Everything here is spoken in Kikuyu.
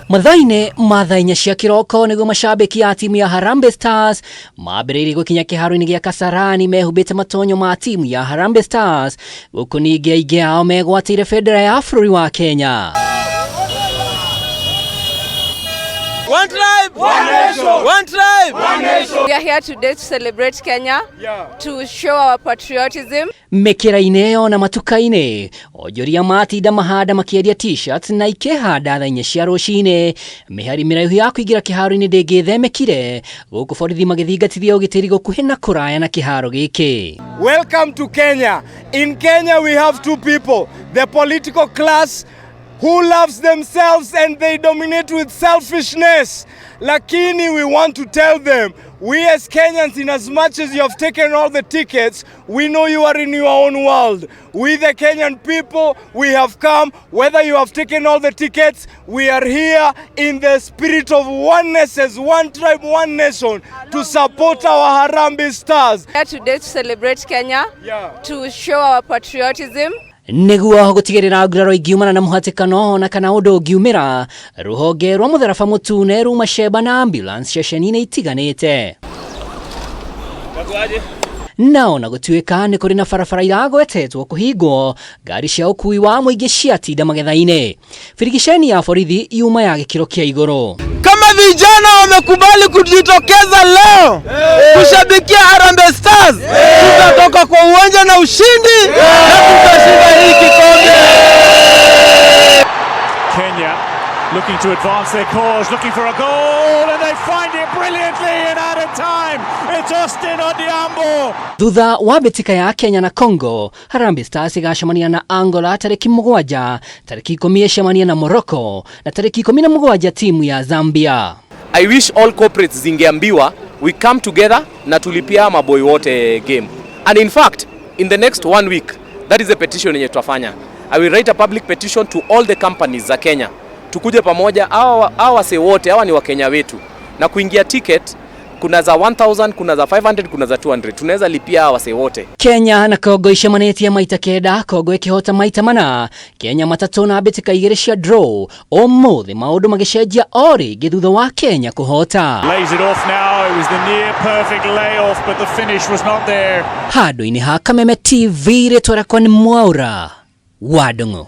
Mathaa-inĩ ma thaa inya cia kĩroko nĩguo macambĩki a timu ya Harambee Stars mambĩrĩirie gũkinya kĩharo-inĩ gĩa Kasarani mehumbĩte matonyo ma timu ya Harambee Stars, gũkũ ningĩ aingĩ ao megwatĩire bendera ya bũrũri wa Kenya. One tribe, one nation. One tribe, one nation. We are here today to celebrate Kenya, to show our patriotism. Mĩkĩra-inĩ ĩyo na matuka-inĩ, onjoria matinda mahanda makĩendia t-shirts na ikĩhanda thaa inya cia rũcinĩ. Mĩhari mĩraihu ya kũingĩra kĩharo-inĩ ndĩngĩthemekire, gũkũ borithi magĩthingatithia ũgitĩri gũkuhĩ na kũraya na kĩharo gĩkĩ. Welcome to Kenya. In Kenya we have two people, the political class who loves themselves and they dominate with selfishness. Lakini we want to tell them, we as Kenyans, in as much as you have taken all the tickets, we know you are in your own world. We the Kenyan people, we have come, whether you have taken all the tickets, we are here in the spirit of oneness as one tribe, one nation, to support our Harambee Stars. We are here today to celebrate Kenya, to show our patriotism. Nĩguo gũtigĩrĩra nguraro ingiumana na mũhatĩkano na kana ũndũ ũngiumĩra, rũhonge rwa mũtharaba mũtune ruma cemba na ambulance ceceni-inĩ itiganĩte. Na ona gũtuĩka nĩ kũrĩ na barabara iragwetetwo kũhingwo, ngari cia ũkui wa mũingĩ ciatinda magetha-inĩ. Birigiceni ya borithi yuma ya gĩkĩro kĩa igũrũ. Kama vijana wamekubali kujitokeza leo kushabikia Harambee Stars, tutatoka kwa uwanja na ushindi na tutashinda hii kikombe. Kenya looking to advance their cause, looking for a goal, and they find it brilliantly in added time. It's Austin Odhiambo. Thutha wa mbĩtĩka ya Kenya na Congo, Harambee Stars ĩgacemania na Angola tarĩki 7, tarĩki 10 ĩcemania na Morocco na tarĩki 17 timu ya Zambia. I wish all corporates zingeambiwa we come together na tulipia maboy wote game. And in fact, in the next 1 week, that is the petition yenye tutafanya. I will write a public petition to all the companies za Kenya. Tukuje pamoja, hawa wase wote, hawa ni Wakenya wetu. Na kuingia ticket, kuna za 1000, kuna za 500, kuna za 200. Tunaweza lipia hawa wase wote. Kenya na Congo icemanĩtie maita 9, Congo ĩkĩhota maita 4, Kenya 3 na mbĩtĩka 2 cia draw. Ũmũthĩ maũndũ magĩcenjia o rĩngĩ thutha wa Kenya kũhota. Lays it off now. It was the near perfect layoff, but the finish was not there. Handũ-inĩ ha Kameme TV, rĩtwa rĩakwa nĩ Mwaura wa Ndung'u.